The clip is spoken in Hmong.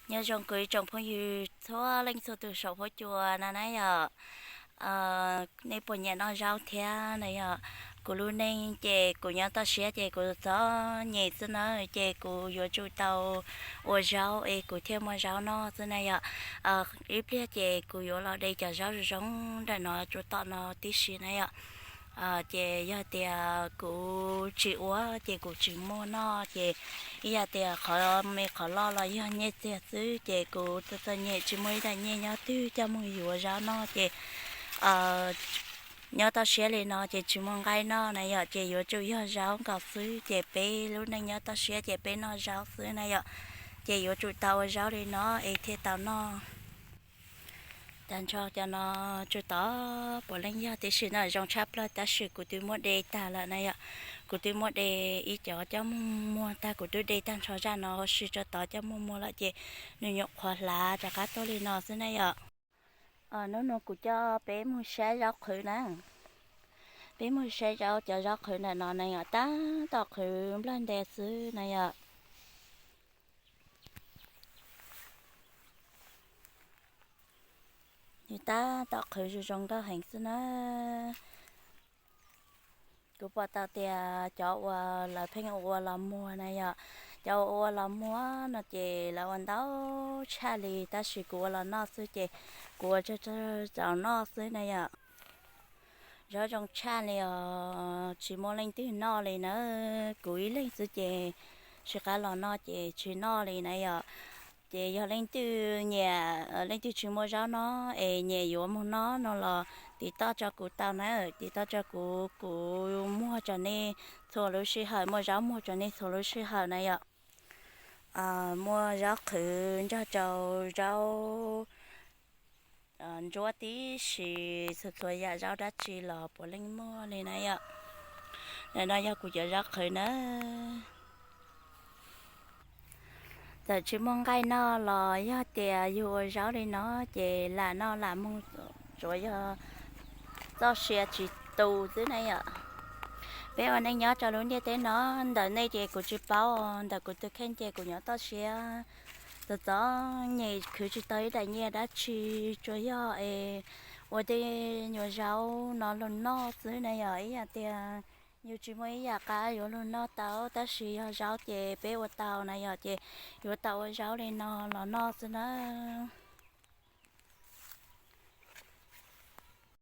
Nyob zoo kuv ib tsoom phooj ywg txhua leej txhua tus saum huab cua na na yom. Nej puas nyiam noj zaub thiab na yom? Kuv lub neej ces kuv nyob toj siab ces kuv txom nyem xwb na, ces kuv yuav tsum tau ua zaub es kuv thiaj muaj zaub noj xwb na yom. Ib pliag ces kuv yuav los de cov zaub zoo zoo ntawm no rau tom no tib si na yom. Ces yog tias kuv tsis ua ces kuv tsis muaj noj ces ib yam tias qhov me qhov loj los yog nyiaj txiag xwb ces kuv txom txom nyem tsis muaj ib daim nyiaj nyob twg coj mus yuav zaub noj ces nyob toj siab li no ces tsis muaj nqaij noj na yom, ces yuav tsum yog zaub nkaus xwb ces peb lub neej nyob toj siab ces peb noj zaub xwb na yom. Ces yuav tsum tau ua zaub li no es thiaj tau noj. Tag nrho cov no tsuas tod puav leej yog tib si na, zoo tshaj plaws tab sis kuv twb muab de tag lawm na yom. Kuv twb muab de ib cov coj muag muag tag, kuv twb de tag nrho zaj no huv si tsuas tod coj muag muag lawm ces nws nyuam qhuav hlav rov qab tuaj li no xwb na yom. Hnub no kuv coj peb mus saib zaub qhwv na. Peb mus saib zaub, cov zaub qhwv ntawm no na yom, tab tom qhwv nplawg nte xwb na yom. Nws tab tom qhwv zoo zoo nkauj heev xwb na. Kuv pom tau tias cov uas lawv pheej ua ua los muag na yom, cov ua ua los muag no ces lawv ua ntau tshaj li, tab sis kuv ua los noj xwb ces kuv ua tsawg tsawg zaum noj xwb na yom. Zaub zoo tshaj li os, tsis muaj leej twg noj li na. Kuv ib leeg xwb ces tsis qab los noj ces tsis noj li na yom. Ces yog leej twg nyiam, leej twg tsis muaj zaub noj es nyiam yuav mus noj no los tiv toj tso kuv tau na, tiv toj tso kuv, kuv muag rau nej txhua lub sij hawm, muaj zaub muag rau nej txhua lub sij hawm na yom. Muaj zaub qhwv nrog rau zaub ntsuab tib si, txhua txhua yam zaub dab tsi los puav leej muaj li na yom. Ntawm no yog kuv cov zaub qhwv na. Txawm tsis muaj nqaij noj los yog tias yus ua zaub li no ces lam noj lam mus, tsuas yog txoj sia tsis tu xwb na yom. Peb ua neej nyob rau lub ntiaj teb no, ntawm nej ces kuv tsis paub, ntawm kuv tus kheej ces kuv nyob toj siab txom txom nyem khwv tsis tau ib daim nyiaj dab tsi, tsuas yog es ua tej nyuag zaub no los noj xwb na yom. Ib yam tias yus tsis muaj ib yam qab yuav los noj tau, tab sis yog zaub ces peb ua tau na yom, ces yuav tau ua zaub li no los noj xwb na.